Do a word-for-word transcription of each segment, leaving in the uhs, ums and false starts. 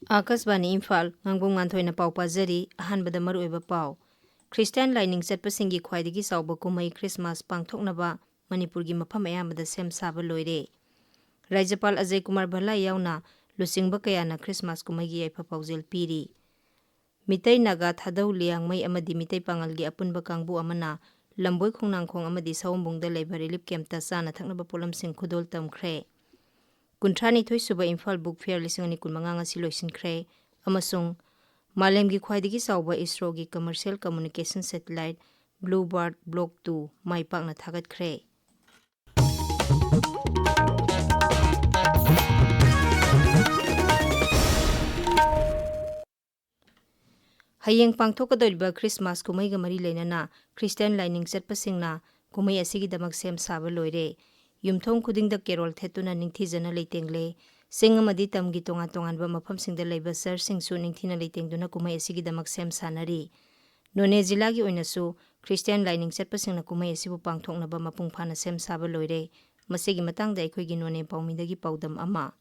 ꯑꯥꯀꯥꯁꯕꯥꯅꯤ ꯏꯝꯐꯥꯜ, ꯉꯥꯡꯕꯝ ꯉꯥꯟꯊꯣꯏꯅ ꯄꯥꯎ ꯄꯥꯖꯔꯤ꯫ ꯑꯍꯥꯟꯕꯗ ꯃꯔꯨꯑꯣꯏꯕ ꯄꯥꯎ꯫ ꯈ꯭ꯔꯤꯁꯇꯤꯌꯥꯟ ꯂꯥꯏꯅꯤꯡ ꯆꯠꯄꯁꯤꯡꯒꯤ ꯈ꯭ꯋꯥꯏꯗꯒꯤ ꯆꯥꯎꯕ ꯀꯨꯝꯍꯩ ꯈ꯭ꯔꯤꯁꯃꯥꯁ ꯄꯥꯡꯊꯣꯛꯅꯕ ꯃꯅꯤꯄꯨꯔꯒꯤ ꯃꯐꯝ ꯑꯌꯥꯝꯕꯗ ꯁꯦꯝ ꯁꯥꯕ ꯂꯣꯏꯔꯦ꯫ ꯔꯥꯖ꯭ꯌꯄꯥꯜ ꯑꯖꯌ ꯀꯨꯃꯥꯔ ꯚꯜꯂꯥ ꯌꯥꯎꯅ ꯂꯨꯆꯤꯡꯕ ꯀꯌꯥꯅ ꯈ꯭ꯔꯤꯁꯃꯥꯁ ꯀꯨꯝꯍꯩꯒꯤ ꯌꯥꯏꯐ ꯄꯥꯎꯖꯦꯜ ꯄꯤꯔꯤ꯫ ꯃꯤꯇꯩ, ꯅꯥꯒꯥ, ꯊꯥꯗꯧ, ꯂꯤꯌꯥꯡꯃꯩ ꯑꯃꯗꯤ ꯃꯤꯇꯩ ꯄꯥꯉꯜꯒꯤ ꯑꯄꯨꯟꯕ ꯀꯥꯡꯕꯨ ꯑꯃꯅ ꯂꯝꯕꯣꯏ ꯈꯣꯡꯅꯥꯡꯈꯣꯡ ꯑꯃꯗꯤ ꯁꯑꯣꯝꯕꯨꯡꯗ ꯂꯩꯕ ꯔꯤꯂꯤꯐ ꯀꯦꯝꯞꯇ ꯆꯥꯅ ꯊꯛꯅꯕ ꯄꯣꯠꯂꯝꯁꯤꯡ ꯈꯨꯗꯣꯜ ꯇꯝꯈ꯭ꯔꯦ꯫ ꯀꯨꯟꯊ꯭ꯔꯥꯅꯤꯊꯣꯏ ꯁꯨꯕ ꯏꯝꯐꯥꯜ ꯕꯨꯛ ꯐꯤꯌꯔ ꯂꯤꯁꯤꯡ ꯑꯅꯤ ꯀꯨꯟꯃꯉꯥ ꯉꯁꯤ ꯂꯣꯏꯁꯤꯟꯈ꯭ꯔꯦ ꯑꯃꯁꯨꯡ ꯃꯥꯂꯦꯝꯒꯤ ꯈ꯭ꯋꯥꯏꯗꯒꯤ ꯆꯥꯎꯕ ꯏꯁꯔꯣꯒꯤ commercial communication satellite Blue Bird block two ꯃꯥꯏ ꯄꯥꯛꯅ ꯊꯥꯒꯠꯈ꯭ꯔꯦ꯫ ꯍꯌꯦꯡ ꯄꯥꯡꯊꯣꯛꯀꯗꯧꯔꯤꯕ ꯈ꯭ꯔꯤꯁꯃꯥꯁ ꯀꯨꯝꯍꯩꯒ ꯃꯔꯤ ꯂꯩꯅꯅ ꯈ꯭ꯔꯤꯁꯇꯤꯌꯥꯟ ꯂꯥꯏꯅꯤꯡ ꯆꯠꯄꯁꯤꯡꯅ ꯀꯨꯝꯍꯩ ꯑꯁꯤꯒꯤꯗꯃꯛ ꯁꯦꯝ ꯁꯥꯕ ꯂꯣꯏꯔꯦ꯫ ꯌꯨꯝꯊꯣꯡ ꯈꯨꯗꯤꯡꯗ ꯀꯦꯔꯣꯜ ꯊꯦꯠꯇꯨꯅ ꯅꯤꯡꯊꯤꯖꯅ ꯂꯩꯇꯦꯡꯂꯦ꯫ ꯆꯤꯡ ꯑꯃꯗꯤ ꯇꯝꯒꯤ ꯇꯣꯉꯥꯟ ꯇꯣꯉꯥꯟꯕ ꯃꯐꯝꯁꯤꯡꯗ ꯂꯩꯕ ꯆꯔꯆꯁꯤꯡꯁꯨ ꯅꯤꯡꯊꯤꯅ ꯂꯩꯇꯦꯡꯗꯨꯅ ꯀꯨꯝꯍꯩ ꯑꯁꯤꯒꯤꯗꯃꯛ ꯁꯦꯝ ꯁꯥꯅꯔꯤ꯫ ꯅꯣꯅꯦ ꯖꯤꯂꯥꯒꯤ ꯑꯣꯏꯅꯁꯨ ꯈ꯭ꯔꯤꯁꯇꯤꯌꯥꯟ ꯂꯥꯏꯅꯤꯡ ꯆꯠꯄꯁꯤꯡꯅ ꯀꯨꯝꯍꯩ ꯑꯁꯤꯕꯨ ꯄꯥꯡꯊꯣꯛꯅꯕ ꯃꯄꯨꯡ ꯐꯥꯅ ꯁꯦꯝ ꯁꯥꯕ ꯂꯣꯏꯔꯦ꯫ ꯃꯁꯤꯒꯤ ꯃꯇꯥꯡꯗ ꯑꯩꯈꯣꯏꯒꯤ ꯅꯣꯅꯦ ꯄꯥꯎꯃꯤꯗꯒꯤ ꯄꯥꯎꯗꯝ ꯑꯃ꯫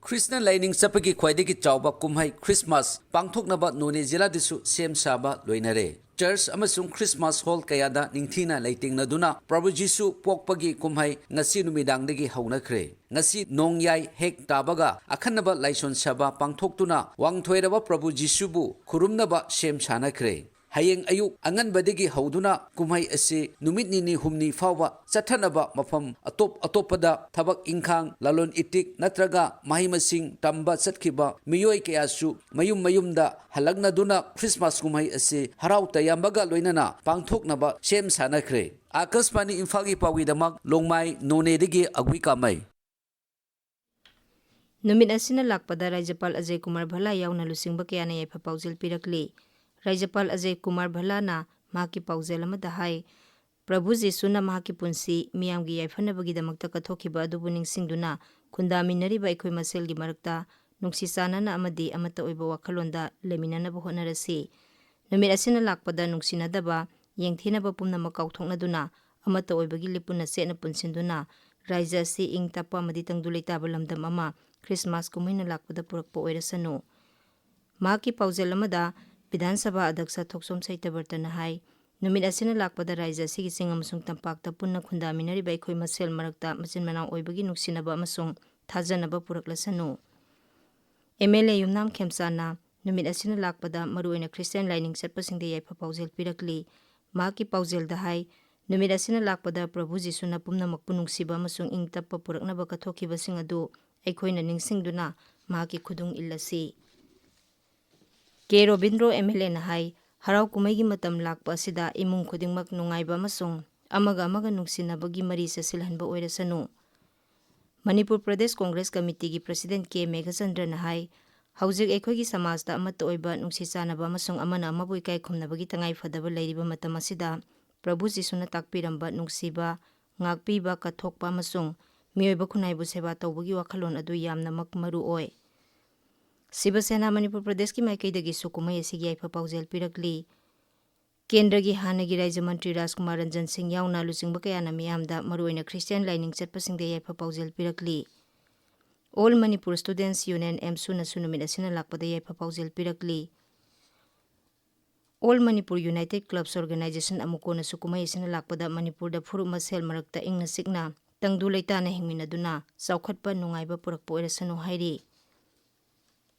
ꯈ꯭ꯔꯤꯁꯇꯤꯌꯥꯟ ꯂꯥꯏꯅꯤꯡ ꯆꯠꯄꯒꯤ ꯈ꯭ꯋꯥꯏꯗꯒꯤ ꯆꯥꯎꯕ ꯀꯨꯝꯍꯩ ꯈ꯭ꯔꯤꯁꯃꯥꯁ ꯄꯥꯡꯊꯣꯛꯅꯕ ꯅꯣꯅꯦ ꯖꯤꯂꯥꯗꯁꯨ ꯁꯦꯝ ꯁꯥꯕ ꯂꯣꯏꯅꯔꯦ꯫ ꯆꯔꯆ ꯑꯃꯁꯨꯡ ꯈ꯭ꯔꯤꯁꯃꯥꯁ ꯍꯣꯜ ꯀꯌꯥꯗ ꯅꯤꯡꯊꯤꯅ ꯂꯩꯇꯦꯡꯅꯗꯨꯅ ꯄ꯭ꯔꯚꯨ ꯖꯤꯁꯨ ꯄꯣꯛꯄꯒꯤ ꯀꯨꯝꯍꯩ ꯉꯁꯤ ꯅꯨꯃꯤꯗꯥꯡꯗꯒꯤ ꯍꯧꯅꯈ꯭ꯔꯦ꯫ ꯉꯁꯤ ꯅꯣꯡꯌꯥꯏ ꯍꯦꯛ ꯇꯥꯕꯒ ꯑꯈꯟꯅꯕ ꯂꯥꯏꯁꯣꯟ ꯁꯦꯕꯥ ꯄꯥꯡꯊꯣꯛꯇꯨꯅ ꯋꯥꯡꯊꯣꯏꯔꯕ ꯄ꯭ꯔꯚꯨ ꯖꯤꯁꯨꯕꯨ ꯈꯨꯔꯨꯝꯅꯕ ꯁꯦꯝ ꯁꯥꯅꯈ꯭ꯔꯦ꯫ ꯍꯌꯦꯡ ꯑꯌꯨꯛ ꯑꯉꯟꯕꯗꯒꯤ ꯍꯧꯗꯨꯅ ꯀꯨꯝꯍꯩ ꯑꯁꯤ ꯅꯨꯃꯤꯠ ꯅꯤꯅꯤ ꯍꯨꯝꯅꯤ ꯐꯥꯎꯕ ꯆꯠꯊꯅꯕ ꯃꯐꯝ ꯑꯇꯣꯞ ꯑꯇꯣꯞꯄꯗ ꯊꯕꯛ ꯏꯪꯈꯥꯡ, ꯂꯂꯣꯟ ꯏꯇꯤꯛ ꯅꯠꯇ꯭ꯔꯒ ꯃꯍꯩ ꯃꯁꯤꯡ ꯇꯝꯕ ꯆꯠꯈꯤꯕ ꯃꯤꯑꯣꯏ ꯀꯌꯥꯁꯨ ꯃꯌꯨꯝ ꯃꯌꯨꯝꯗ ꯍꯜꯂꯛꯅꯗꯨꯅ ꯈ꯭ꯔꯤꯁꯃꯥꯁ ꯀꯨꯝꯍꯩ ꯑꯁꯤ ꯍꯔꯥꯎ ꯇꯌꯥꯝꯕꯒ ꯂꯣꯏꯅꯅ ꯄꯥꯡꯊꯣꯛꯅꯕ ꯁꯦꯝ ꯁꯥꯅꯈ꯭ꯔꯦ꯫ ꯑꯥꯀꯥꯁꯕꯥꯅꯤ ꯏꯝꯐꯥꯜꯒꯤ ꯄꯥꯎꯒꯤꯗꯃꯛ ꯂꯣꯡꯃꯥꯏ ꯅꯣꯅꯦꯗꯒꯤ ꯑꯒꯨꯏ ꯀꯥꯃꯩ꯫ ꯅꯨꯃꯤꯠ ꯑꯁꯤꯅ ꯂꯥꯛꯄꯗ ꯔꯥꯖ꯭ꯌꯄꯥꯜ ꯑꯖꯌ ꯀꯨꯃꯥꯔ ꯚꯜꯂꯥ ꯌꯥꯎꯅ ꯂꯨꯆꯤꯡꯕ ꯀꯌꯥꯅ ꯌꯥꯏꯐ ꯄꯥꯎꯖꯦꯜ ꯄꯤꯔꯛꯂꯤ꯫ ꯔꯥꯖ꯭ꯌꯄꯥꯜ ꯑꯖꯌ ꯀꯨꯃꯥꯔ ꯚꯜꯂꯥꯅ ꯃꯍꯥꯛꯀꯤ ꯄꯥꯎꯖꯦꯜ ꯑꯃꯗ ꯍꯥꯏ, ꯄ꯭ꯔꯚꯨ ꯖꯤꯁꯨꯅ ꯃꯍꯥꯛꯀꯤ ꯄꯨꯟꯁꯤ ꯃꯤꯌꯥꯝꯒꯤ ꯌꯥꯏꯐꯅꯕꯒꯤꯗꯃꯛꯇ ꯀꯠꯊꯣꯛꯈꯤꯕ ꯑꯗꯨꯕꯨ ꯅꯤꯡꯁꯤꯡꯗꯨꯅ ꯈꯨꯟꯗꯥꯃꯤꯟꯅꯔꯤꯕ ꯑꯩꯈꯣꯏ ꯃꯁꯦꯜꯒꯤ ꯃꯔꯛꯇ ꯅꯨꯡꯁꯤ ꯆꯥꯟꯅꯅ ꯑꯃꯗꯤ ꯑꯃꯠꯇ ꯑꯣꯏꯕ ꯋꯥꯈꯜꯂꯣꯟꯗ ꯂꯩꯃꯤꯟꯅꯅꯕ ꯍꯣꯠꯅꯔꯁꯤ꯫ ꯅꯨꯃꯤꯠ ꯑꯁꯤꯅ ꯂꯥꯛꯄꯗ ꯅꯨꯡꯁꯤꯅꯗꯕ, ꯌꯦꯡꯊꯤꯅꯕ ꯄꯨꯝꯅꯃꯛ ꯀꯥꯎꯊꯣꯛꯅꯗꯨꯅ ꯑꯃꯠꯇ ꯑꯣꯏꯕꯒꯤ ꯂꯤꯞꯄꯨꯅ ꯆꯦꯠꯅ ꯄꯨꯟꯁꯤꯟꯗꯨꯅ ꯔꯥꯖ꯭ꯌ ꯑꯁꯤ ꯏꯪ ꯇꯞꯄ ꯑꯃꯗꯤ ꯇꯪꯗꯨ ꯂꯩꯇꯥꯕ ꯂꯝꯗꯝ ꯑꯃ ꯈ꯭ꯔꯤꯁꯃꯥꯁ ꯀꯨꯝꯍꯩꯅ ꯂꯥꯛꯄꯗ ꯄꯨꯔꯛꯄ ꯑꯣꯏꯔꯁꯅꯨ꯫ ꯃꯍꯥꯛꯀꯤ ꯄꯥꯎꯖꯦꯜ ꯑꯃꯗ ꯕꯤꯙꯥꯟ ꯁꯚꯥ ꯑꯗꯛꯁ ꯊꯣꯛꯆꯣꯝ ꯁꯩꯇꯕꯔꯇꯅ ꯍꯥꯏ, ꯅꯨꯃꯤꯠ ꯑꯁꯤꯅ ꯂꯥꯛꯄꯗ ꯔꯥꯏꯖ꯭ꯌ ꯑꯁꯤꯒꯤ ꯆꯤꯡ ꯑꯃꯁꯨꯡ ꯇꯝꯄꯥꯛꯇ ꯄꯨꯟꯅ ꯈꯨꯟꯗꯥꯃꯤꯟꯅꯔꯤꯕ ꯑꯩꯈꯣꯏ ꯃꯁꯦꯜ ꯃꯔꯛꯇ ꯃꯆꯤꯟ ꯃꯅꯥꯎ ꯑꯣꯏꯕꯒꯤ ꯅꯨꯡꯁꯤꯅꯕ ꯑꯃꯁꯨꯡ ꯊꯥꯖꯅꯕ ꯄꯨꯔꯛꯂꯁꯅꯨ꯫ ꯑꯦꯝ ꯑꯦꯜ ꯑꯦ ꯌꯨꯝꯅꯥꯝ ꯈꯦꯝꯆꯥꯟꯅ ꯅꯨꯃꯤꯠ ꯑꯁꯤꯅ ꯂꯥꯛꯄꯗ ꯃꯔꯨꯑꯣꯏꯅ ꯈ꯭ꯔꯤꯁꯇꯤꯌꯥꯟ ꯂꯥꯏꯅꯤꯡ ꯆꯠꯄꯁꯤꯡꯗ ꯌꯥꯏꯐ ꯄꯥꯎꯖꯦꯜ ꯄꯤꯔꯛꯂꯤ꯫ ꯃꯍꯥꯛꯀꯤ ꯄꯥꯎꯖꯦꯜꯗ ꯍꯥꯏ, ꯅꯨꯃꯤꯠ ꯑꯁꯤꯅ ꯂꯥꯛꯄꯗ ꯄ꯭ꯔꯚꯨ ꯖꯤꯁꯨꯅ ꯄꯨꯝꯅꯃꯛꯄꯨ ꯅꯨꯡꯁꯤꯕ ꯑꯃꯁꯨꯡ ꯏꯪ ꯇꯞꯄ ꯄꯨꯔꯛꯅꯕ ꯀꯠꯊꯣꯛꯈꯤꯕꯁꯤꯡ ꯑꯗꯨ ꯑꯩꯈꯣꯏꯅ ꯅꯤꯡꯁꯤꯡꯗꯨꯅ ꯃꯍꯥꯛꯀꯤ ꯈꯨꯗꯨꯡ ꯏꯜꯂꯁꯤ꯫ ꯀꯦ ꯔꯣꯕꯤꯟꯗ꯭ꯔꯣ ꯑꯦꯝ ꯑꯦꯜ ꯑꯦꯅ ꯍꯥꯏ, ꯍꯔꯥꯎ ꯀꯨꯝꯍꯩꯒꯤ ꯃꯇꯝ ꯂꯥꯛꯄ ꯑꯁꯤꯗ ꯏꯃꯨꯡ ꯈꯨꯗꯤꯡꯃꯛ ꯅꯨꯡꯉꯥꯏꯕ ꯑꯃꯁꯨꯡ ꯑꯃꯒ ꯑꯃꯒ ꯅꯨꯡꯁꯤꯅꯕꯒꯤ ꯃꯔꯤ ꯆꯦꯠꯁꯤꯜꯍꯟꯕ ꯑꯣꯏꯔꯁꯅꯨ꯫ ꯃꯅꯤꯄꯨꯔ ꯄ꯭ꯔꯗꯦꯁ ꯀꯣꯡꯒ꯭ꯔꯦꯁ ꯀꯃꯤꯇꯤꯒꯤ ꯄ꯭ꯔꯁꯤꯗꯦꯟꯠ ꯀꯦ ꯃꯦꯘꯆꯟꯗ꯭ꯔꯅ ꯍꯥꯏ, ꯍꯧꯖꯤꯛ ꯑꯩꯈꯣꯏꯒꯤ ꯁꯃꯥꯖꯇ ꯑꯃꯠꯇ ꯑꯣꯏꯕ ꯅꯨꯡꯁꯤ ꯆꯥꯟꯅꯕ ꯑꯃꯁꯨꯡ ꯑꯃꯅ ꯑꯃꯕꯨ ꯏꯀꯥꯏ ꯈꯨꯝꯅꯕꯒꯤ ꯇꯉꯥꯏ ꯐꯗꯕ ꯂꯩꯔꯤꯕ ꯃꯇꯝ ꯑꯁꯤꯗ ꯄ꯭ꯔꯚꯨ ꯖꯤꯁꯨꯅ ꯇꯥꯛꯄꯤꯔꯝꯕ ꯅꯨꯡꯁꯤꯕ, ꯉꯥꯛꯄꯤꯕ, ꯀꯠꯊꯣꯛꯄ ꯑꯃꯁꯨꯡ ꯃꯤꯑꯣꯏꯕ ꯈꯨꯟꯅꯥꯏꯕꯨ ꯁꯦꯕꯥ ꯇꯧꯕꯒꯤ ꯋꯥꯈꯜꯂꯣꯟ ꯑꯗꯨ ꯌꯥꯝꯅꯃꯛ ꯃꯔꯨ ꯑꯣꯏ꯫ ꯁꯤꯕ ꯁꯦꯅꯥ ꯃꯅꯤꯄꯨꯔ ꯄ꯭ꯔꯗꯦꯁꯀꯤ ꯃꯥꯏꯀꯩꯗꯒꯤꯁꯨ ꯀꯨꯝꯍꯩ ꯑꯁꯤꯒꯤ ꯌꯥꯏꯐ ꯄꯥꯎꯖꯦꯜ ꯄꯤꯔꯛꯂꯤ꯫ ꯀꯦꯟꯗ꯭ꯔꯒꯤ ꯍꯥꯟꯅꯒꯤ ꯔꯥꯏꯖ꯭ꯌ ꯃꯟꯇ꯭ꯔꯤ ꯔꯥꯖꯀꯨꯃꯥꯔ ꯔꯟꯖꯟ ꯁꯤꯡ ꯌꯥꯎꯅ ꯂꯨꯆꯤꯡꯕ ꯀꯌꯥꯅ ꯃꯤꯌꯥꯝꯗ, ꯃꯔꯨꯑꯣꯏꯅ ꯈ꯭ꯔꯤꯁꯇꯤꯌꯥꯟ ꯂꯥꯏꯅꯤꯡ ꯆꯠꯄꯁꯤꯡꯗ ꯌꯥꯏꯐ ꯄꯥꯎꯖꯦꯜ ꯄꯤꯔꯛꯂꯤ꯫ ꯑꯣꯜ ꯃꯅꯤꯄꯨꯔ ꯁ꯭ꯇꯨꯗꯦꯟꯠꯁ ꯌꯨꯅꯤꯌꯟ, ꯑꯦꯝꯁꯨꯅꯁꯨ ꯅꯨꯃꯤꯠ ꯑꯁꯤꯅ ꯂꯥꯛꯄꯗ ꯌꯥꯏꯐ ꯄꯥꯎꯖꯦꯜ ꯄꯤꯔꯛꯂꯤ꯫ ꯑꯣꯜ ꯃꯅꯤꯄꯨꯔ ꯌꯨꯅꯥꯏꯇꯦꯗ ꯀ꯭ꯂꯕꯁ ꯑꯣꯔꯒꯅꯥꯏꯖꯦꯁꯟ, ꯑꯃꯨꯀꯣꯅꯁꯨ ꯀꯨꯝꯍꯩ ꯑꯁꯤꯅ ꯂꯥꯛꯄꯗ ꯃꯅꯤꯄꯨꯔꯗ ꯐꯨꯔꯨꯞ ꯃꯁꯦꯜ ꯃꯔꯛꯇ ꯏꯪꯅ ꯆꯤꯛꯅ, ꯇꯪꯗꯨ ꯂꯩꯇꯥꯅ ꯍꯤꯡꯃꯤꯟꯅꯗꯨꯅ ꯆꯥꯎꯈꯠꯄ ꯅꯨꯡꯉꯥꯏꯕ ꯄꯨꯔꯛꯄ ꯑꯣꯏꯔꯁꯅꯨ ꯍꯥꯏꯔꯤ꯫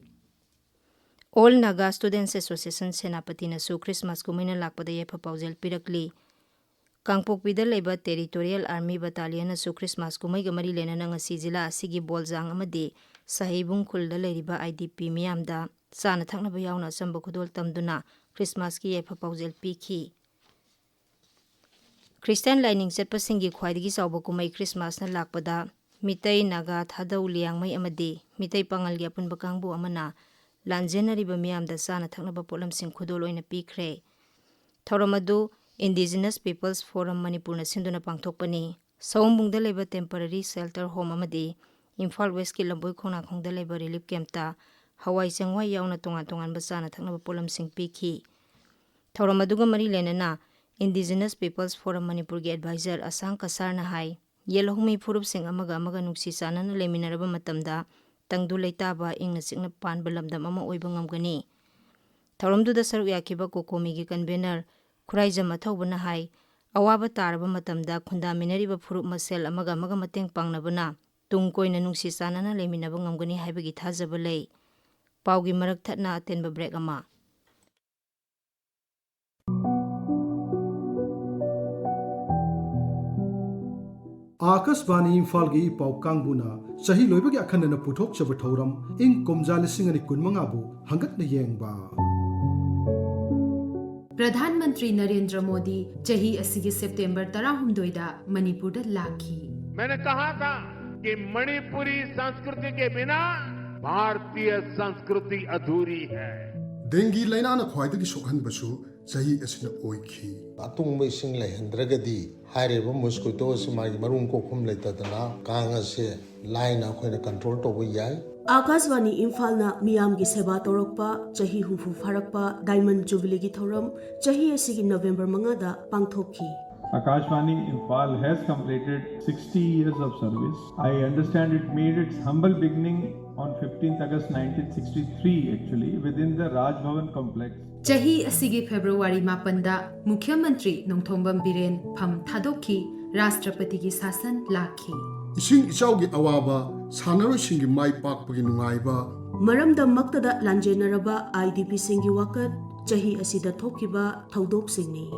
ꯑꯣꯜ ꯅꯥꯒꯥ ꯁ꯭ꯇꯨꯗꯦꯟꯠꯁ ꯑꯦꯁꯣꯁꯤꯌꯦꯁꯟ ꯁꯦꯅꯥꯄꯇꯤꯅꯁꯨ ꯈ꯭ꯔꯤꯁꯃꯥꯁ ꯀꯨꯝꯍꯩꯅ ꯂꯥꯛꯄꯗ ꯌꯥꯏꯐ ꯄꯥꯎꯖꯦꯜ ꯄꯤꯔꯛꯂꯤ꯫ ꯀꯥꯡꯄꯣꯛꯄꯤꯗ ꯂꯩꯕ ꯇꯦꯔꯤꯇꯣꯔꯤꯌꯦꯜ ꯑꯥꯔꯃꯤ ꯕꯇꯥꯂꯤꯌꯟꯅꯁꯨ ꯈ꯭ꯔꯤꯁꯃꯥꯁ ꯀꯨꯝꯍꯩꯒ ꯃꯔꯤ ꯂꯩꯅꯅ ꯉꯁꯤ ꯖꯤꯂꯥ ꯑꯁꯤꯒꯤ ꯕꯣꯜꯖꯥꯡ ꯑꯃꯗꯤ ꯁꯍꯩꯕꯨꯡ ꯈꯨꯜꯗ ꯂꯩꯔꯤꯕ ꯑꯥꯏ ꯗꯤ ꯄꯤ ꯃꯤꯌꯥꯝꯗ ꯆꯥꯅ ꯊꯛꯅꯕ ꯌꯥꯎꯅ ꯑꯆꯝꯕ ꯈꯨꯗꯣꯜ ꯇꯝꯗꯨꯅ ꯈ꯭ꯔꯤꯁꯃꯥꯁꯀꯤ ꯌꯥꯏꯐ ꯄꯥꯎꯖꯦꯜ ꯄꯤꯈꯤ꯫ ꯈ꯭ꯔꯤꯁꯇꯤꯌꯥꯟ ꯂꯥꯏꯅꯤꯡ ꯆꯠꯄꯁꯤꯡꯒꯤ ꯈ꯭ꯋꯥꯏꯗꯒꯤ ꯆꯥꯎꯕ ꯀꯨꯝꯍꯩ ꯈ꯭ꯔꯤꯁꯃꯥꯁꯅ ꯂꯥꯛꯄꯗ ꯃꯤꯇꯩ, ꯅꯥꯒꯥ, ꯊꯥꯗꯧ, ꯂꯤꯌꯥꯡꯃꯩ ꯑꯃꯗꯤ ꯃꯤꯇꯩ ꯄꯥꯉꯜꯒꯤ ꯑꯄꯨꯟꯕ ꯀꯥꯡꯕꯨ ꯑꯃꯅ ꯂꯥꯟꯖꯦꯟꯅꯔꯤꯕ ꯃꯤꯌꯥꯝꯗ ꯆꯥꯅ ꯊꯛꯅꯕ ꯄꯣꯠꯂꯝꯁꯤꯡ ꯈꯨꯗꯣꯜ ꯑꯣꯏꯅ ꯄꯤꯈ꯭ꯔꯦ꯫ ꯊꯧꯔꯝ ꯑꯗꯨ ꯏꯟꯗꯤꯖꯤꯅꯁ ꯄꯤꯄꯜꯁ ꯐꯣꯔꯝ ꯃꯅꯤꯄꯨꯔꯅ ꯁꯤꯟꯗꯨꯅ ꯄꯥꯡꯊꯣꯛꯄꯅꯤ꯫ ꯁꯑꯣꯝꯕꯨꯡꯗ ꯂꯩꯕ ꯇꯦꯝꯄꯔꯔꯤ ꯁꯦꯜꯇꯔ ꯍꯣꯝ ꯑꯃꯗꯤ ꯏꯝꯐꯥꯜ ꯋꯦꯁꯀꯤ ꯂꯝꯕꯣꯏ ꯈꯣꯡꯅꯥꯡꯈꯣꯡꯗ ꯂꯩꯕ ꯔꯤꯂꯤꯐ ꯀꯦꯝꯞꯇ ꯍꯋꯥꯏ ꯆꯦꯡꯋꯥꯏ ꯌꯥꯎꯅ ꯇꯣꯉꯥꯟ ꯇꯣꯉꯥꯟꯕ ꯆꯥꯅ ꯊꯛꯅꯕ ꯄꯣꯠꯂꯝꯁꯤꯡ ꯄꯤꯈꯤ꯫ ꯊꯧꯔꯝ ꯑꯗꯨꯒ ꯃꯔꯤ ꯂꯩꯅꯅ ꯏꯟꯗꯤꯖꯤꯅꯁ ꯄꯤꯄꯜꯁ ꯐꯣꯔꯝ ꯃꯅꯤꯄꯨꯔꯒꯤ ꯑꯦꯗꯚꯥꯏꯖꯔ ꯑꯁꯥꯡ ꯀꯁꯥꯔꯅ ꯍꯥꯏ, ꯌꯦꯜꯍꯧꯃꯤ ꯐꯨꯔꯨꯞꯁꯤꯡ ꯑꯃꯒ ꯑꯃꯒ ꯅꯨꯡꯁꯤ ꯆꯥꯟꯅꯅ ꯂꯩꯃꯤꯟꯅꯔꯕ ꯃꯇꯝꯗ ꯇꯪꯗꯨ ꯂꯩꯇꯥꯕ, ꯏꯪꯅ ꯆꯤꯛꯅ ꯄꯥꯟꯕ ꯂꯝꯗꯝ ꯑꯃ ꯑꯣꯏꯕ ꯉꯝꯒꯅꯤ꯫ ꯊꯧꯔꯝꯗꯨꯗ ꯁꯔꯨꯛ ꯌꯥꯈꯤꯕ ꯀꯣꯀꯣꯃꯤꯒꯤ convener ꯈꯨꯔꯥꯏꯖꯝ ꯑꯊꯧꯕꯅ ꯍꯥꯏ, ꯑꯋꯥꯕ ꯇꯥꯔꯕ ꯃꯇꯝꯗ ꯈꯨꯟꯗꯥꯃꯤꯟꯅꯔꯤꯕ ꯐꯨꯔꯨꯞ ꯃꯁꯦꯜ ꯑꯃꯒ ꯑꯃꯒ ꯃꯇꯦꯡ ꯄꯥꯡꯅꯕꯅ ꯇꯨꯡ ꯀꯣꯏꯅ ꯅꯨꯡꯁꯤ ꯆꯥꯟꯅꯅ ꯂꯩꯃꯤꯟꯅꯕ ꯉꯝꯒꯅꯤ ꯍꯥꯏꯕꯒꯤ ꯊꯥꯖꯕ ꯂꯩ꯫ ꯄꯥꯎꯒꯤ ꯃꯔꯛ ꯊꯠꯅ ꯑꯇꯦꯟꯕ break ꯑꯃ꯫ ꯑꯥꯀꯥꯁꯕꯥꯅꯤ ꯏꯝꯐꯥꯜꯒꯤ ꯄꯥꯎ ꯀꯥꯡꯕꯨꯅ ꯆꯍꯤ ꯂꯣꯏꯕꯒꯤ ꯑꯈꯟꯅꯅ ꯄꯨꯊꯣꯛꯆꯕ ꯊꯧꯔꯝ ꯏꯪ ꯀꯨꯝꯖꯥ ꯂꯤꯁꯤꯡ ꯑꯅꯤ ꯀꯨꯟꯃꯉꯥꯕꯨ ꯍꯪꯒꯠꯅ ꯌꯦꯡꯕ꯫ ꯄ꯭ꯔꯙꯥꯟ ꯃꯟꯇ꯭ꯔꯤ ꯅꯔꯦꯟꯗ꯭ꯔ ꯃꯣꯗꯤ ꯆꯍꯤ ꯑꯁꯤꯒꯤ ꯁꯦꯞꯇꯦꯝꯕꯔ ꯇꯔꯥꯍꯨꯝꯗꯣꯏꯗ ꯃꯅꯤꯄꯨꯔꯗ ꯂꯥꯛꯈꯤ꯫ मैंने कहा था कि मणिपुरी संस्कृति के बिना भारतीय संस्कृति अधूरी है। ꯗꯦꯡꯒꯤ ꯂꯥꯏꯅꯥꯅ ꯈ꯭ꯋꯥꯏꯗꯒꯤ ꯁꯣꯛꯍꯟꯕꯁꯨ ꯆꯍꯤ ꯑꯁꯤꯅ ꯑꯣꯏꯈꯤ꯫ ꯑꯇꯨꯡꯕ ꯏꯁꯤꯡ ꯂꯩꯍꯟꯗ꯭ꯔꯒꯗꯤ ꯍꯥꯏꯔꯤꯕ mosquito ꯑꯁꯤ ꯃꯥꯒꯤ ꯃꯔꯨꯝ ꯀꯣꯛꯐꯝ ꯂꯩꯇꯗꯅ ꯀꯥꯡ ꯑꯁꯦ ꯂꯥꯏꯅ ꯑꯩꯈꯣꯏꯅ control ꯇꯧꯕ ꯌꯥꯏ꯫ ꯑꯥꯀꯥꯁꯕꯥꯅꯤ ꯏꯝꯐꯥꯜꯅ ꯃꯤꯌꯥꯝꯒꯤ ꯁꯦꯕꯥ ꯇꯧꯔꯛꯄ ꯆꯍꯤ ꯍꯨꯝꯐꯨ ꯐꯥꯔꯛꯄ Diamond Jubileeꯒꯤ ꯊꯧꯔꯝ ꯆꯍꯤ ꯑꯁꯤꯒꯤ ꯅꯕꯦꯝꯕꯔ ꯃꯉꯥꯗ ꯄꯥꯡꯊꯣꯛꯈꯤ꯫ Akashvani Imphal has completed sixty years of service. I understand it made its humble beginning on fifteenth August nineteen sixty-three, actually, within the Raj Bhavan complex. ꯆꯍꯤ ꯑꯁꯤꯒꯤ ꯐꯦꯕ꯭ꯔꯨꯋꯥꯔꯤ ꯃꯥꯄꯟꯗ ꯃꯨꯈ꯭ꯌ ꯃꯟꯇ꯭ꯔꯤ ꯅꯣꯡꯊꯣꯝꯕꯝ ꯕꯤꯔꯦꯟ ꯐꯝ ꯊꯥꯗꯣꯛꯈꯤ, ꯔꯥꯁꯇ꯭ꯔꯄꯇꯤꯒꯤ ꯁꯥꯁꯟ ꯂꯥꯛꯈꯤ꯫ ꯏꯁꯤꯡ ꯏꯆꯥꯎꯒꯤ ꯑꯋꯥꯕ, ꯁꯥꯟꯅꯔꯣꯏꯁꯤꯡꯒꯤ ꯃꯥꯏ ꯄꯥꯛꯄꯒꯤ ꯅꯨꯡꯉꯥꯏꯕ, ꯃꯔꯝꯗꯝꯃꯛꯇꯗ ꯂꯥꯟꯖꯦꯟꯅꯔꯕ IDPꯁꯤꯡꯒꯤ ꯋꯥꯀꯠ, ꯆꯍꯤ ꯑꯁꯤꯗ ꯊꯣꯛꯈꯤꯕ ꯊꯧꯗꯣꯛꯁꯤꯡꯅꯤ꯫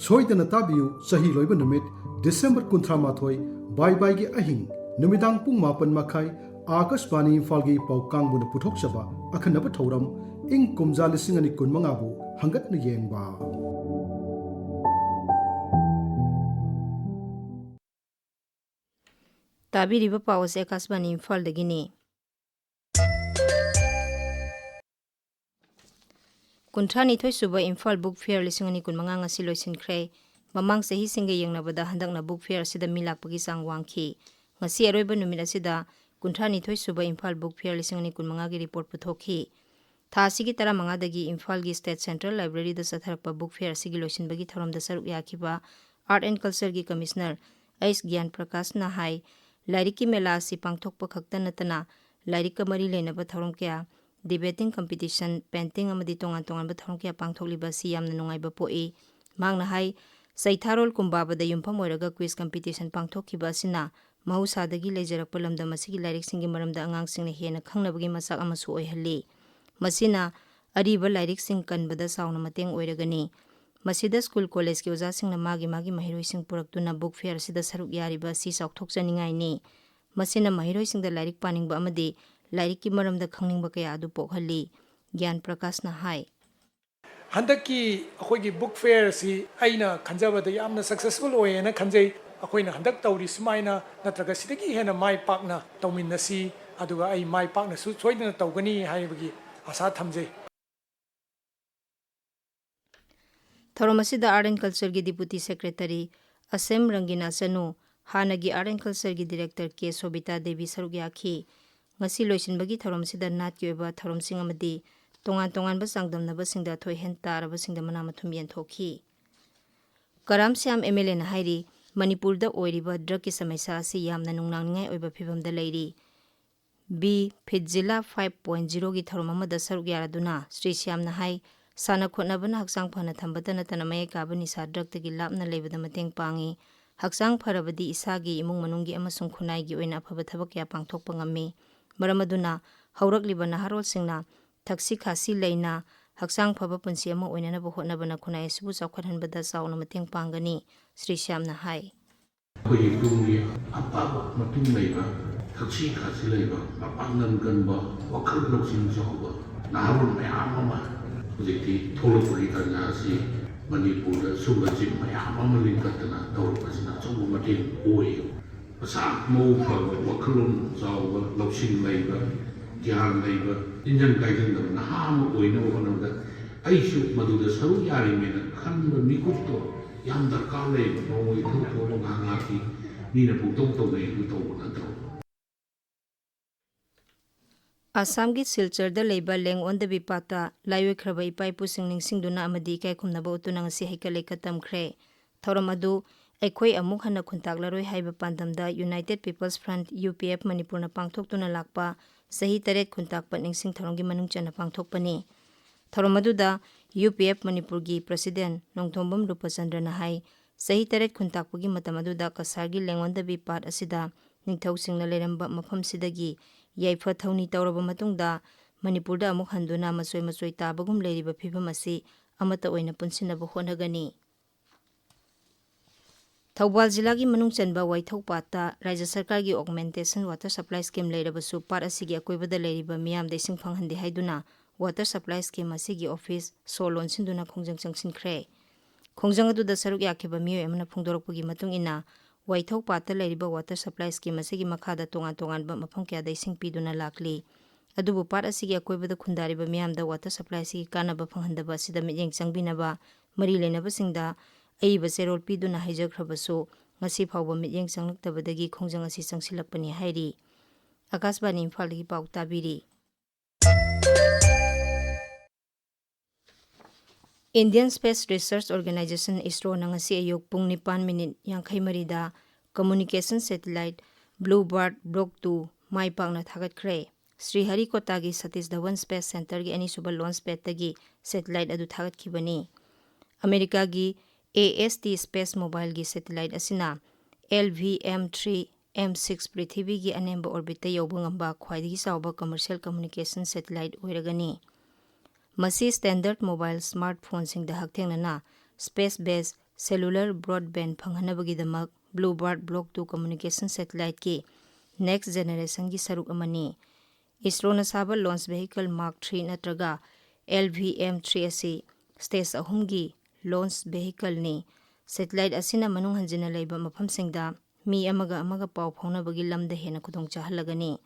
ꯁꯣꯏꯗꯅ ꯇꯥꯕꯤꯌꯨ, ꯆꯍꯤ ꯂꯣꯏꯕ ꯅꯨꯃꯤꯠ, ꯗꯤꯁꯦꯝꯕꯔ ꯀꯨꯟꯊ꯭ꯔꯥ ꯃꯥꯊꯣꯏ, ꯕꯥꯏ ꯕꯥꯏꯒꯤ ꯑꯍꯤꯡ, ꯅꯨꯃꯤꯗꯥꯡ ꯄꯨꯡ ꯃꯥꯄꯟ ꯃꯈꯥꯏ, ꯑꯥꯀꯥꯁꯕꯥꯅꯤ ꯏꯝꯐꯥꯜꯒꯤ ꯄꯥꯎ ꯀꯥꯡꯕꯨꯅ ꯄꯨꯊꯣꯛꯆꯕ ꯑꯈꯟꯅꯕ ꯊꯧꯔꯝ ꯏꯪ ꯀꯨꯝꯖꯥ ꯂꯤꯁꯤꯡ ꯑꯅꯤ ꯀꯨꯟꯃꯉꯥꯕꯨ ꯍꯪꯒꯠꯅ ꯌꯦꯡꯕ꯫ ꯇꯥꯕꯤꯔꯤꯕ ꯄꯥꯎ ꯑꯁꯤ ꯑꯥꯀꯥꯁꯕꯥꯅꯤ ꯏꯝꯐꯥꯜꯗꯒꯤꯅꯤ꯫ ꯀꯨꯟꯊ꯭ꯔꯥꯅꯤꯊꯣꯏ ꯁꯨꯕ ꯏꯝꯐꯥꯜ Book Fair ꯂꯤꯁꯤꯡ ꯑꯅꯤ ꯀꯨꯟꯃꯉꯥ ꯉꯁꯤ ꯂꯣꯏꯁꯤꯟꯈ꯭ꯔꯦ꯫ ꯃꯃꯥꯡ ꯆꯍꯤꯁꯤꯡꯒ ꯌꯦꯡꯅꯕꯗ ꯍꯟꯗꯛꯅ Book Fair ꯑꯁꯤꯗ ꯃꯤ ꯂꯥꯛꯄꯒꯤ ꯆꯥꯡ ꯋꯥꯡꯈꯤ꯫ ꯉꯁꯤ ꯑꯔꯣꯏꯕ ꯅꯨꯃꯤꯠ ꯑꯁꯤꯗ ꯀꯨꯟꯊ꯭ꯔꯥꯅꯤꯊꯣꯏ ꯁꯨꯕ ꯏꯝꯐꯥꯜ Book Fair ꯂꯤꯁꯤꯡ ꯑꯅꯤ ꯀꯨꯟꯃꯉꯥꯒꯤ report ꯄꯨꯊꯣꯛꯈꯤ꯫ ꯊꯥ ꯑꯁꯤꯒꯤ ꯇꯔꯥꯃꯉꯥꯗꯒꯤ ꯏꯝꯐꯥꯜꯒꯤ State Central Libraryꯗ ꯆꯠꯊꯔꯛꯄ Book Fair ꯑꯁꯤꯒꯤ ꯂꯣꯏꯁꯤꯟꯕꯒꯤ ꯊꯧꯔꯝꯗ ꯁꯔꯨꯛ ꯌꯥꯈꯤꯕ Art and Cultureꯒꯤ Commissioner ꯑꯩꯆ ꯒ꯭ꯌꯥꯟ ꯄ꯭ꯔꯀꯥꯁꯅ ꯍꯥꯏ, ꯂꯥꯏꯔꯤꯛꯀꯤ ꯃꯦꯂꯥ ꯑꯁꯤ ꯄꯥꯡꯊꯣꯛꯄ ꯈꯛꯇ ꯅꯠꯇꯅ ꯂꯥꯏꯔꯤꯛꯀ ꯃꯔꯤ ꯂꯩꯅꯕ ꯊꯧꯔꯝ ꯀꯌꯥ, debating competition, painting ꯑꯃꯗꯤ ꯇꯣꯉꯥꯟ ꯇꯣꯉꯥꯟꯕ ꯊꯧꯔꯝ ꯀꯌꯥ ꯄꯥꯡꯊꯣꯛꯂꯤꯕ ꯑꯁꯤ ꯌꯥꯝꯅ ꯅꯨꯡꯉꯥꯏꯕ ꯄꯣꯛꯏ꯫ ꯃꯍꯥꯛꯅ ꯍꯥꯏ, ꯆꯩꯊꯥꯔꯣꯜ ꯀꯨꯝꯕꯥꯕꯗ ꯌꯨꯝꯐꯝ ꯑꯣꯏꯔꯒ quiz competition ꯄꯥꯡꯊꯣꯛꯈꯤꯕ ꯑꯁꯤꯅ ꯃꯍꯧꯁꯥꯗꯒꯤ ꯂꯩꯖꯔꯛꯄ ꯂꯝꯗꯝ ꯑꯁꯤꯒꯤ ꯂꯥꯏꯔꯤꯛꯁꯤꯡꯒꯤ ꯃꯔꯝꯗ ꯑꯉꯥꯡꯁꯤꯡꯅ ꯍꯦꯟꯅ ꯈꯪꯅꯕꯒꯤ ꯃꯆꯥꯛ ꯑꯃꯁꯨ ꯑꯣꯏꯍꯜꯂꯤ꯫ ꯃꯁꯤꯅ ꯑꯔꯤꯕ ꯂꯥꯏꯔꯤꯛꯁꯤꯡ ꯀꯟꯕꯗ ꯆꯥꯎꯅ ꯃꯇꯦꯡ ꯑꯣꯏꯔꯒꯅꯤ꯫ ꯃꯁꯤꯗ ꯁ꯭ꯀꯨꯜ ꯀꯣꯂꯦꯖꯀꯤ ꯑꯣꯖꯥꯁꯤꯡꯅ ꯃꯥꯒꯤ ꯃꯥꯒꯤ ꯃꯍꯩꯔꯣꯏꯁꯤꯡ ꯄꯨꯔꯛꯇꯨꯅ book fair ꯑꯁꯤꯗ ꯁꯔꯨꯛ ꯌꯥꯔꯤꯕ ꯑꯁꯤ ꯆꯥꯎꯊꯣꯛꯆꯅꯤꯡꯉꯥꯏꯅꯤ꯫ ꯃꯁꯤꯅ ꯃꯍꯩꯔꯣꯏꯁꯤꯡꯗ ꯂꯥꯏꯔꯤꯛ ꯄꯥꯅꯤꯡꯕ ꯑꯃꯗꯤ ꯂꯥꯏꯔꯤꯛꯀꯤ ꯃꯔꯝꯗ ꯈꯪꯅꯤꯡꯕ ꯀꯌꯥ ꯑꯗꯨ ꯄꯣꯛꯍꯜꯂꯤ꯫ ꯒ꯭ꯌꯥꯟ ꯄ꯭ꯔꯀꯥꯁꯅ ꯍꯥꯏ꯫ ꯍꯟꯗꯛꯀꯤ ꯑꯩꯈꯣꯏꯒꯤ book fair ꯑꯁꯤ ꯑꯩꯅ ꯈꯟꯖꯕꯗ ꯌꯥꯝꯅ successful ꯑꯣꯏꯌꯦꯅ ꯈꯟꯖꯩ꯫ ꯑꯩꯈꯣꯏꯅ ꯍꯟꯗꯛ ꯇꯧꯔꯤ ꯁꯨꯃꯥꯏꯅ ꯅꯠꯇ꯭ꯔꯒ ꯁꯤꯗꯒꯤ ꯍꯦꯟꯅ ꯃꯥꯏ ꯄꯥꯛꯅ ꯇꯧꯃꯤꯟꯅꯁꯤ, ꯑꯗꯨꯒ ꯑꯩ ꯃꯥꯏ ꯄꯥꯛꯅꯁꯨ ꯁꯣꯏꯗꯅ ꯇꯧꯒꯅꯤ ꯍꯥꯏꯕꯒꯤ ꯑꯁꯥ ꯊꯝꯖꯩ꯫ ꯊꯧꯔꯝ ꯑꯁꯤꯗ Art and Cultureꯒꯤ Deputy Secretary ꯑꯁꯦꯝ ꯔꯪꯒꯤꯅꯥ ꯆꯅꯨ, ꯍꯥꯟꯅꯒꯤ Art and Cultureꯒꯤ Director ꯀꯦ ꯁꯣꯕꯤꯇꯥ ꯗꯦꯕꯤ ꯁꯔꯨꯛ ꯌꯥꯈꯤ꯫ ꯉꯁꯤ ꯂꯣꯏꯁꯤꯟꯕꯒꯤ ꯊꯧꯔꯝꯁꯤꯗ ꯅꯥꯠꯀꯤ ꯑꯣꯏꯕ ꯊꯧꯔꯝꯁꯤꯡ ꯑꯃꯗꯤ ꯇꯣꯉꯥꯟ ꯇꯣꯉꯥꯟꯕ ꯆꯥꯡꯗꯝꯅꯕꯁꯤꯡꯗ ꯑꯊꯣꯏ ꯑꯍꯦꯟ ꯇꯥꯔꯕꯁꯤꯡꯗ ꯃꯅꯥ ꯃꯊꯨꯝ ꯌꯦꯟꯊꯣꯛꯈꯤ꯫ ꯀꯔꯥꯝ ꯁ꯭ꯌꯥꯝ MLAꯅ ꯍꯥꯏꯔꯤ, ꯃꯅꯤꯄꯨꯔꯗ ꯑꯣꯏꯔꯤꯕ drugꯀꯤ ꯁꯃꯁ꯭ꯌꯥ ꯑꯁꯤ ꯌꯥꯝꯅ ꯅꯨꯡꯅꯥꯡꯅꯤꯡꯉꯥꯏ ꯑꯣꯏꯕ ꯐꯤꯚꯝꯗ ꯂꯩꯔꯤ꯫ B Fit Zilla five point zeroꯒꯤ ꯊꯧꯔꯝ ꯑꯃꯗ ꯁꯔꯨꯛ ꯌꯥꯔꯗꯨꯅ ꯁ꯭ꯔꯤ ꯁ꯭ꯌꯥꯝꯅ ꯍꯥꯏ, ꯁꯥꯟꯅ ꯈꯣꯠꯅꯕꯅ ꯍꯛꯆꯥꯡ ꯐꯅ ꯊꯝꯕꯇ ꯅꯠꯇꯅ ꯃꯌꯦꯛ ꯀꯥꯕ ꯅꯤꯁꯥ drugꯇꯒꯤ ꯂꯥꯞꯅ ꯂꯩꯕꯗ ꯃꯇꯦꯡ ꯄꯥꯡꯏ꯫ ꯍꯛꯆꯥꯡ ꯐꯔꯕꯗꯤ ꯏꯁꯥꯒꯤ, ꯏꯃꯨꯡ ꯃꯅꯨꯡꯒꯤ ꯑꯃꯁꯨꯡ ꯈꯨꯟꯅꯥꯏꯒꯤ ꯑꯣꯏꯅ ꯑꯐꯕ ꯊꯕꯛ ꯀꯌꯥ ꯄꯥꯡꯊꯣꯛꯄ ꯉꯝꯃꯤ꯫ ꯃꯔꯝ ꯑꯗꯨꯅ ꯍꯧꯔꯛꯂꯤꯕ ꯅꯍꯥꯔꯣꯜꯁꯤꯡꯅ ꯊꯛꯁꯤ ꯈꯥꯁꯤ ꯂꯩꯅ ꯍꯛꯆꯥꯡ ꯐꯕ ꯄꯨꯟꯁꯤ ꯑꯃ ꯑꯣꯏꯅꯅꯕ ꯍꯣꯠꯅꯕꯅ ꯈꯨꯟꯅꯥꯏ ꯑꯁꯤꯕꯨ ꯆꯥꯎꯈꯠꯍꯟꯕꯗ ꯆꯥꯎꯅ ꯃꯇꯦꯡ ꯄꯥꯡꯒꯅꯤ, ꯁ꯭ꯔꯤ ꯁ꯭ꯌꯥꯝꯅ ꯍꯥꯏ꯫ ꯑꯩꯈꯣꯏꯒꯤ ꯇꯨꯡꯒꯤ ꯑꯐꯕ ꯃꯇꯨꯡ ꯂꯩꯕ, ꯊꯛꯁꯤ ꯈꯥꯁꯤ ꯂꯩꯕ, ꯃꯄꯥꯡꯒꯜ ꯀꯟꯕ, ꯋꯥꯈꯜ ꯂꯧꯁꯤꯡ ꯆꯥꯎꯕ ꯅꯍꯥꯔꯣꯜ ꯃꯌꯥꯝ ꯑꯃ ꯍꯧꯖꯤꯛꯇꯤ ꯊꯣꯛꯂꯛꯄꯒꯤ ꯇꯥꯟꯖꯥ ꯑꯁꯤ ꯃꯅꯤꯄꯨꯔꯗ ꯁꯨꯝꯕꯁꯤ ꯃꯌꯥꯝ ꯑꯃ ꯂꯤꯡꯈꯠꯇꯅ ꯇꯧꯔꯛꯄꯁꯤꯅ ꯑꯆꯧꯕ ꯃꯇꯦꯡ ꯑꯣꯏ꯫ ꯃꯁꯥ ꯃꯎ ꯐꯕ, ꯋꯥꯈꯜꯂꯣꯟ ꯆꯥꯎꯕ, ꯂꯧꯁꯤꯡ ꯂꯩꯕ, ꯒ꯭ꯌꯥꯟ ꯂꯩꯕ, ꯇꯤꯟꯖꯪ ꯀꯥꯏꯖꯪꯗꯕ ꯅꯍꯥ ꯑꯃ ꯑꯣꯏꯅꯕ ꯍꯣꯠꯅꯕꯗ ꯑꯩꯁꯨ ꯃꯗꯨꯗ ꯁꯔꯨꯛ ꯌꯥꯔꯤꯃꯦꯅ ꯈꯟꯕ ꯃꯤꯀꯨꯞꯇꯣ ꯌꯥꯝ ꯗꯔꯀꯥꯔ ꯂꯩꯌꯦꯕ꯫ ꯅꯣꯡꯃꯒꯤ ꯊꯕꯛ ꯊꯣꯛꯑꯒ ꯉꯥꯏꯍꯥꯛ ꯉꯥꯏꯍꯥꯛꯀꯤ ꯃꯤꯅ ꯄꯨꯡꯇꯧ ꯇꯧꯅꯩ ꯑꯗꯨ ꯇꯧꯕ ꯅꯠꯇꯕ꯫ ꯑꯁꯥꯝꯒꯤ ꯁꯤꯜꯆꯔꯗ ꯂꯩꯕ ꯂꯦꯡ ꯑꯣꯟꯗꯕꯤ ꯄꯥꯠꯇ ꯂꯥꯏꯑꯣꯏꯈ꯭ꯔꯕ ꯏꯄꯥ ꯏꯄꯨꯁꯤꯡ ꯅꯤꯡꯁꯤꯡꯗꯨꯅ ꯑꯃꯗꯤ ꯏꯀꯥꯏ ꯈꯨꯝꯅꯕ ꯎꯠꯇꯨꯅ ꯉꯁꯤ ꯍꯩꯀꯠ ꯂꯩꯀꯠ ꯇꯝꯈ꯭ꯔꯦ꯫ ꯊꯧꯔꯝ ꯑꯗꯨ ꯑꯩꯈꯣꯏ ꯑꯃꯨꯛ ꯍꯟꯅ ꯈꯨꯟꯇꯥꯛꯂꯔꯣꯏ ꯍꯥꯏꯕ ꯄꯥꯟꯗꯝꯗ United People's Front, U P F, ꯃꯅꯤꯄꯨꯔꯅ ꯄꯥꯡꯊꯣꯛꯇꯨꯅ ꯂꯥꯛꯄ ꯆꯍꯤ ꯇꯔꯦꯠ ꯈꯨꯟꯇꯥꯛꯄ ꯅꯤꯡꯁꯤꯡ ꯊꯧꯔꯝꯒꯤ ꯃꯅꯨꯡ ꯆꯟꯅ ꯄꯥꯡꯊꯣꯛꯄꯅꯤ꯫ ꯊꯧꯔꯝ ꯑꯗꯨꯗ U P F ꯃꯅꯤꯄꯨꯔꯒꯤ President ꯅꯣꯡꯊꯣꯝꯕꯝ ꯔꯨꯄꯆꯟꯗ꯭ꯔꯅ ꯍꯥꯏ, ꯆꯍꯤ ꯇꯔꯦꯠ ꯈꯨꯟꯇꯥꯛꯄꯒꯤ ꯃꯇꯝ ꯑꯗꯨꯗ ꯀꯁꯥꯔꯒꯤ ꯂꯦꯡꯉꯣꯟꯗꯕꯤ ꯄꯥꯠ ꯑꯁꯤꯗ ꯅꯤꯡꯊꯧꯁꯤꯡꯅ ꯂꯩꯔꯝꯕ ꯃꯐꯝꯁꯤꯗꯒꯤ ꯌꯥꯏꯐ ꯊꯧꯅꯤ ꯇꯧꯔꯕ ꯃꯇꯨꯡꯗ ꯃꯅꯤꯄꯨꯔꯗ ꯑꯃꯨꯛ ꯍꯟꯗꯨꯅ ꯃꯆꯣꯏ ꯃꯆꯣꯏ ꯇꯥꯕꯒꯨꯝ ꯂꯩꯔꯤꯕ ꯐꯤꯕꯝ ꯑꯁꯤ ꯑꯃꯠꯇ ꯑꯣꯏꯅ ꯄꯨꯟꯁꯤꯟꯅꯕ ꯍꯣꯠꯅꯒꯅꯤ꯫ ꯊꯧꯕꯥꯜ ꯖꯤꯂꯥꯒꯤ ꯃꯅꯨꯡ ꯆꯟꯕ ꯋꯥꯏꯊꯧ ꯄꯥꯠꯇ ꯔꯥꯖ꯭ꯌ ꯁꯔꯀꯥꯔꯒꯤ Augmentation Water Supply Scheme ꯂꯩꯔꯕꯁꯨ, ꯄꯥꯠ ꯑꯁꯤꯒꯤ ꯑꯀꯣꯏꯕꯗ ꯂꯩꯔꯤꯕ ꯃꯤꯌꯥꯝꯗ ꯏꯁꯤꯡ ꯐꯪꯍꯟꯗꯦ ꯍꯥꯏꯗꯨꯅ Water Supply Scheme ꯑꯁꯤꯒꯤ office ꯁꯣ ꯂꯣꯟꯁꯤꯟꯗꯨꯅ ꯈꯣꯡꯖꯪ ꯆꯪꯁꯤꯟꯈ꯭ꯔꯦ꯫ ꯈꯣꯡꯖꯪ ꯑꯗꯨꯗ ꯁꯔꯨꯛ ꯌꯥꯈꯤꯕ ꯃꯤꯑꯣꯏ ꯑꯃꯅ ꯐꯣꯡꯗꯣꯔꯛꯄꯒꯤ ꯃꯇꯨꯡ ꯏꯟꯅ, ꯋꯥꯏꯊꯧ ꯄꯥꯠꯇ ꯂꯩꯔꯤꯕ Water Supply Scheme ꯑꯁꯤꯒꯤ ꯃꯈꯥꯗ ꯇꯣꯉꯥꯟ ꯇꯣꯉꯥꯟꯕ ꯃꯐꯝ ꯀꯌꯥꯗ ꯏꯁꯤꯡ ꯄꯤꯗꯨꯅ ꯂꯥꯛꯂꯤ꯫ ꯑꯗꯨꯕꯨ ꯄꯥꯠ ꯑꯁꯤꯒꯤ ꯑꯀꯣꯏꯕꯗ ꯈꯨꯟꯗꯥꯔꯤꯕ ꯃꯤꯌꯥꯝꯗ Water Supply ꯑꯁꯤꯒꯤ ꯀꯥꯟꯅꯕ ꯐꯪꯍꯟꯗꯕ ꯑꯁꯤꯗ ꯃꯤꯠꯌꯦꯡ ꯆꯪꯕꯤꯅꯕ ꯃꯔꯤ ꯂꯩꯅꯕꯁꯤꯡꯗ ꯑꯏꯕ ꯆꯦꯔꯣꯜ ꯄꯤꯗꯨꯅ ꯍꯥꯏꯖꯈ꯭ꯔꯕꯁꯨ, ꯉꯁꯤ ꯐꯥꯎꯕ ꯃꯤꯠꯌꯦꯡ ꯆꯪꯂꯛꯇꯕꯗꯒꯤ ꯈꯣꯡꯖꯪ ꯑꯁꯤ ꯆꯪꯁꯤꯜꯂꯛꯄꯅꯤ ꯍꯥꯏꯔꯤ꯫ ꯑꯀꯥꯁꯕꯥꯅꯤ ꯏꯝꯐꯥꯜꯗꯒꯤ ꯄꯥꯎ ꯇꯥꯕꯤꯔꯤ꯫ Indian Space Research Organization, ISROꯅ ꯉꯁꯤ ꯑꯌꯨꯛ ꯄꯨꯡ ꯅꯤꯄꯥꯟ ꯃꯤꯅꯤꯠ ꯌꯥꯡꯈꯩ ꯃꯔꯤꯗ communication satellite Blue Bird Block two ꯃꯥꯏ ꯄꯥꯛꯅ ꯊꯥꯒꯠꯈ꯭ꯔꯦ꯫ ꯁ꯭ꯔꯤꯍꯔꯤꯀꯣꯇꯥꯒꯤ ꯁꯇꯤꯁ ꯙꯋꯟ Space Centreꯒꯤ ꯑꯅꯤꯁꯨꯕ launch padꯇꯒꯤ satellite ꯑꯗꯨ ꯊꯥꯒꯠꯈꯤꯕꯅꯤ꯫ ꯑꯃꯦꯔꯤꯀꯥꯒꯤ AST Space Mobileꯒꯤ satellite ꯑꯁꯤꯅ LVM three M six ꯄ꯭ꯔꯤꯊꯤꯕꯤꯒꯤ ꯑꯅꯦꯝꯕ orbitꯇ ꯌꯧꯕ ꯉꯝꯕ ꯈ꯭ꯋꯥꯏꯗꯒꯤ ꯆꯥꯎꯕ commercial communication satellite ꯑꯣꯏꯔꯒꯅꯤ꯫ ꯃꯁꯤ standard mobile smartphoneꯁꯤꯡꯗ ꯍꯛꯊꯦꯡꯅꯅ space based cellular broadband ꯐꯪꯍꯟꯅꯕꯒꯤꯗꯃꯛ Blue Bird Block two communication satelliteꯀꯤ next generationꯒꯤ ꯁꯔꯨꯛ ꯑꯃꯅꯤ꯫ ISROꯅ ꯁꯥꯕ launch vehicle Mark three ꯅꯠꯇ꯭ꯔꯒ LVM three ꯑꯁꯤ stage ꯑꯍꯨꯝꯒꯤ launch vehicleꯅꯤ꯫ Satellite ꯑꯁꯤꯅ ꯃꯅꯨꯡ ꯍꯟꯖꯤꯟꯅ ꯂꯩꯕ ꯃꯐꯝꯁꯤꯡꯗ ꯃꯤ ꯑꯃꯒ ꯑꯃꯒ ꯄꯥꯎ ꯐꯥꯎꯅꯕꯒꯤ ꯂꯝꯗ ꯍꯦꯟꯅ ꯈꯨꯗꯣꯡ ꯆꯥꯍꯜꯂꯒꯅꯤ꯫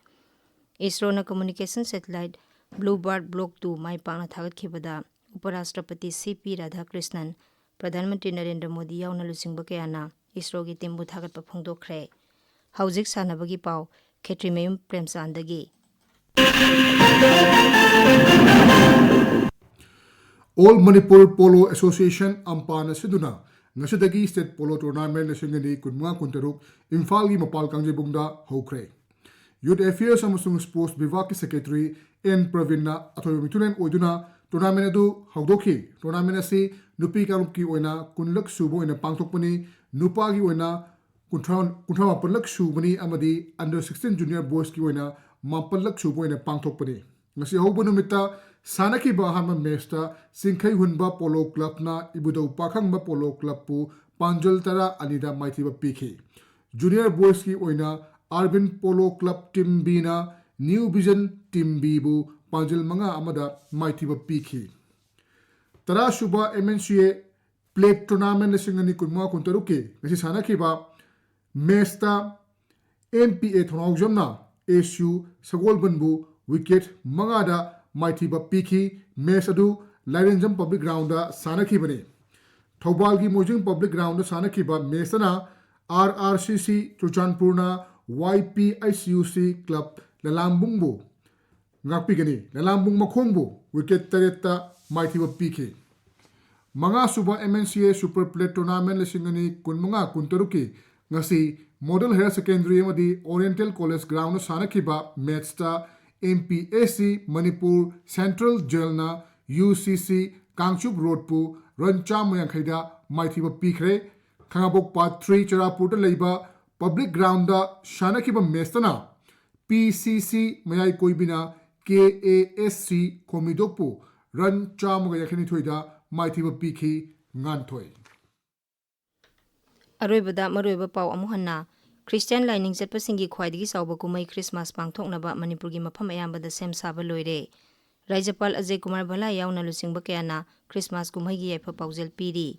ISROꯅ communication satellite Blue Bird Block two ꯃꯥꯏ ꯄꯥꯛꯅ ꯊꯥꯒꯠꯈꯤꯕꯗ ꯎꯄꯔꯥꯁꯇ꯭ꯔꯄꯇꯤ ꯁꯤ ꯄꯤ ꯔꯥꯙꯥꯀ꯭ꯔꯤꯁꯅꯟ, ꯄ꯭ꯔꯙꯥꯟ ꯃꯟꯇ꯭ꯔꯤ ꯅꯔꯦꯟꯗ꯭ꯔ ꯃꯣꯗꯤ ꯌꯥꯎꯅ ꯂꯨꯆꯤꯡꯕ ꯀꯌꯥꯅ ISROꯒꯤ teamꯕꯨ ꯊꯥꯒꯠꯄ ꯐꯣꯡꯗꯣꯛꯈ꯭ꯔꯦ꯫ ꯍꯧꯖꯤꯛ ꯁꯥꯟꯅꯕꯒꯤ ꯄꯥꯎ, ꯈꯦꯇ꯭ꯔꯤꯃꯌꯨꯝ ꯄ꯭ꯔꯦꯝꯆꯥꯟꯗꯒꯤ꯫ All Manipur Polo Association, ꯑꯝꯄꯥꯅ ꯁꯤꯟꯗꯨꯅ ꯉꯁꯤꯗꯒꯤ State Polo Tournament ꯂꯤꯁꯤꯡ ꯑꯅꯤ ꯀꯨꯟꯃꯉꯥ ꯀꯨꯟꯇꯔꯨꯛ ꯏꯝꯐꯥꯜꯒꯤ ꯃꯄꯥꯜ ꯀꯥꯡꯖꯩꯕꯨꯡꯗ ꯍꯧꯈ꯭ꯔꯦ꯫ Youth Affairs ꯑꯃꯁꯨꯡ Sports ꯕꯤꯚꯥꯒꯀꯤ Secretary ꯑꯦꯟ ꯄ꯭ꯔꯕꯤꯟꯅ ꯑꯊꯣꯏꯕ ꯃꯤꯊꯨꯂꯦꯟ ꯑꯣꯏꯗꯨꯅ tournament ꯑꯗꯨ ꯍꯧꯗꯣꯛꯈꯤ꯫ Tournament ꯑꯁꯤ ꯅꯨꯄꯤ ꯀꯥꯡꯂꯨꯞꯀꯤ ꯑꯣꯏꯅ ꯀꯨꯟꯂꯛ ꯁꯨꯕ ꯑꯣꯏꯅ ꯄꯥꯡꯊꯣꯛꯄꯅꯤ, ꯅꯨꯄꯥꯒꯤ ꯑꯣꯏꯅ ꯀꯨꯟꯊ꯭ꯔꯥ, ꯀꯨꯟꯊ꯭ꯔꯥ ꯃꯥꯄꯜꯂꯛ ꯁꯨꯕꯅꯤ ꯑꯃꯗꯤ under sixteen junior boysꯀꯤ ꯑꯣꯏꯅ ꯃꯥꯄꯜꯂꯛ ꯁꯨꯕ ꯑꯣꯏꯅ ꯄꯥꯡꯊꯣꯛꯄꯅꯤ꯫ ꯉꯁꯤ ꯑꯍꯧꯕ ꯅꯨꯃꯤꯠꯇ ꯁꯥꯟꯅꯈꯤꯕ ꯑꯍꯥꯟꯕ matchꯇ ꯆꯤꯡꯈꯩ ꯍꯨꯟꯕ Polo Clubꯅ ꯏꯕꯨꯙꯧ ꯄꯥꯈꯪꯕ Polo Clubꯄꯨ ꯄꯥꯟꯖꯜ ꯇꯔꯥ ꯑꯅꯤꯗ ꯃꯥꯏꯊꯤꯕ ꯄꯤꯈꯤ꯫ Junior boysꯀꯤ ꯑꯣꯏꯅ Urban Polo Club Team Bꯅ New Vision Team Bꯕꯨ ꯄꯥꯟꯖꯜ ꯃꯉꯥ ꯑꯃꯗ ꯃꯥꯏꯊꯤꯕ ꯄꯤꯈꯤ꯫ ꯇꯔꯥꯁꯨꯕ MNCA Plate Tournament ꯂꯤꯁꯤꯡ ꯑꯅꯤ ꯀꯨꯟꯃꯉꯥ ꯀꯨꯟꯇꯔꯨꯛꯀꯤ ꯉꯁꯤ ꯁꯥꯟꯅꯈꯤꯕ matchꯇ MPA ꯊꯣꯡꯅꯥꯎꯖꯝꯅ SU ꯁꯒꯣꯜꯕꯟꯕꯨ wicket ꯃꯉꯥꯗ ꯃꯥꯏꯊꯤꯕ ꯄꯤꯈꯤ꯫ Match ꯑꯗꯨ ꯂꯥꯏꯔꯦꯟꯖꯝ Public Groundꯗ ꯁꯥꯟꯅꯈꯤꯕꯅꯤ꯫ ꯊꯧꯕꯥꯜꯒꯤ ꯃꯣꯏꯖꯤꯡ Public Groundꯗ ꯁꯥꯟꯅꯈꯤꯕ matchꯇꯅ RRCC ꯆꯨꯔꯆꯥꯟꯄꯨꯔꯅ YPHUC Club ꯂꯂꯥꯝꯕꯨꯡꯕꯨ ꯉꯥꯛꯄꯤꯒꯅꯤ꯫ ꯂꯂꯥꯝꯕꯨꯡ ꯃꯈꯣꯡꯕꯨ wicket ꯇꯔꯦꯠꯇ ꯃꯥꯏꯊꯤꯕ ꯄꯤꯈꯤ꯫ ꯃꯉꯥꯁꯨꯕ MNCA Super Plate Tournament ꯂꯤꯁꯤꯡ ꯑꯅꯤ ꯀꯨꯟꯃꯉꯥ ꯀꯨꯟꯇꯔꯨꯛꯀꯤ ꯉꯁꯤ Model Higher Secondary ꯑꯃꯗꯤ Oriental College Groundꯗ ꯁꯥꯟꯅꯈꯤꯕ matchꯇ MPSC Manipur Central Jailꯅ UCC Kangchup Roadꯄꯨ run ꯆꯥꯝꯃ ꯌꯥꯡꯈꯩꯗ ꯃꯥꯏꯊꯤꯕ ꯄꯤꯈ꯭ꯔꯦ꯫ ꯈꯥꯉꯕꯣꯛ Part three ꯆꯔꯥꯄꯨꯔꯗ ꯂꯩꯕ Public Groundꯗ ꯁꯥꯟꯅꯈꯤꯕ matchꯇꯅ PCC ꯃꯌꯥꯏ ꯀꯣꯏꯕꯤꯅ KASC ꯈꯣꯃꯤꯗꯣꯛꯄꯨ run ꯆꯥꯝꯃꯒ ꯌꯥꯡꯈꯩꯅꯤꯊꯣꯏꯗ ꯃꯥꯏꯊꯤꯕ ꯄꯤꯈꯤ꯫ ꯉꯥꯟꯊꯣꯏ꯫ ꯑꯔꯣꯏꯕꯗ ꯃꯔꯨꯑꯣꯏꯕ ꯄꯥꯎ ꯑꯃꯨꯛ ꯍꯟꯅ꯫ ꯈ꯭ꯔꯤꯁꯇꯤꯌꯥꯟ ꯂꯥꯏꯅꯤꯡ ꯆꯠꯄꯁꯤꯡꯒꯤ ꯈ꯭ꯋꯥꯏꯗꯒꯤ ꯆꯥꯎꯕ ꯀꯨꯝꯍꯩ ꯈ꯭ꯔꯤꯁꯃꯥꯁ ꯄꯥꯡꯊꯣꯛꯅꯕ ꯃꯅꯤꯄꯨꯔꯒꯤ ꯃꯐꯝ ꯑꯌꯥꯝꯕꯗ ꯁꯦꯝ ꯁꯥꯕ ꯂꯣꯏꯔꯦ꯫ ꯔꯥꯖ꯭ꯌꯄꯥꯜ ꯑꯖꯌ ꯀꯨꯃꯥꯔ ꯚꯜꯂꯥ ꯌꯥꯎꯅ ꯂꯨꯆꯤꯡꯕ ꯀꯌꯥꯅ ꯈ꯭ꯔꯤꯁꯃꯥꯁ ꯀꯨꯝꯍꯩꯒꯤ ꯌꯥꯏꯐ ꯄꯥꯎꯖꯦꯜ ꯄꯤꯔꯤ꯫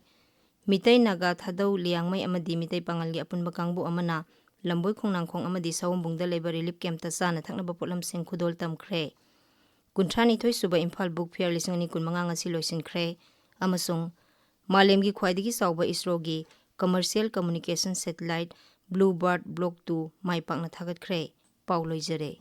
ꯃꯤꯇꯩ ꯅꯥꯒꯥ ꯊꯥꯗꯧ ꯂꯤꯌꯥꯡꯃꯩ ꯑꯃꯗꯤ ꯃꯤꯇꯩ ꯄꯥꯉꯜꯒꯤ ꯑꯄꯨꯟꯕ ꯀꯥꯡꯕꯨ ꯑꯃꯅ ꯂꯝꯕꯣꯏ ꯈꯣꯡꯅꯥꯡꯈꯣꯡ ꯑꯃꯗꯤ ꯁꯑꯣꯝꯕꯨꯡꯗ ꯂꯩꯕ ꯔꯤꯂꯤꯐ ꯀꯦꯝꯞꯇ ꯆꯥꯅ ꯊꯛꯅꯕ ꯄꯣꯠꯂꯝꯁꯤꯡ ꯈꯨꯗꯣꯜ ꯇꯝꯈ꯭ꯔꯦ꯫ ꯀꯨꯟꯊ꯭ꯔꯥꯅꯤꯊꯣꯏ ꯁꯨꯕ ꯏꯝꯐꯥꯜ ꯕꯨꯛ ꯐꯤꯌꯔ ꯂꯤꯁꯤꯡ ꯑꯅꯤ ꯀꯨꯟꯃꯉꯥ ꯉꯁꯤ ꯂꯣꯏꯁꯤꯟꯈ꯭ꯔꯦ ꯑꯃꯁꯨꯡ ꯃꯥꯂꯦꯝꯒꯤ ꯈ꯭ꯋꯥꯏꯗꯒꯤ ꯆꯥꯎꯕ ꯏꯁꯔꯣꯒꯤ commercial communication satellite Blue Bird Block two ꯃꯥꯏ ꯄꯥꯛꯅ ꯊꯥꯒꯠꯈ꯭ꯔꯦ꯫ ꯄꯥꯎ ꯂꯣꯏꯖꯔꯦ꯫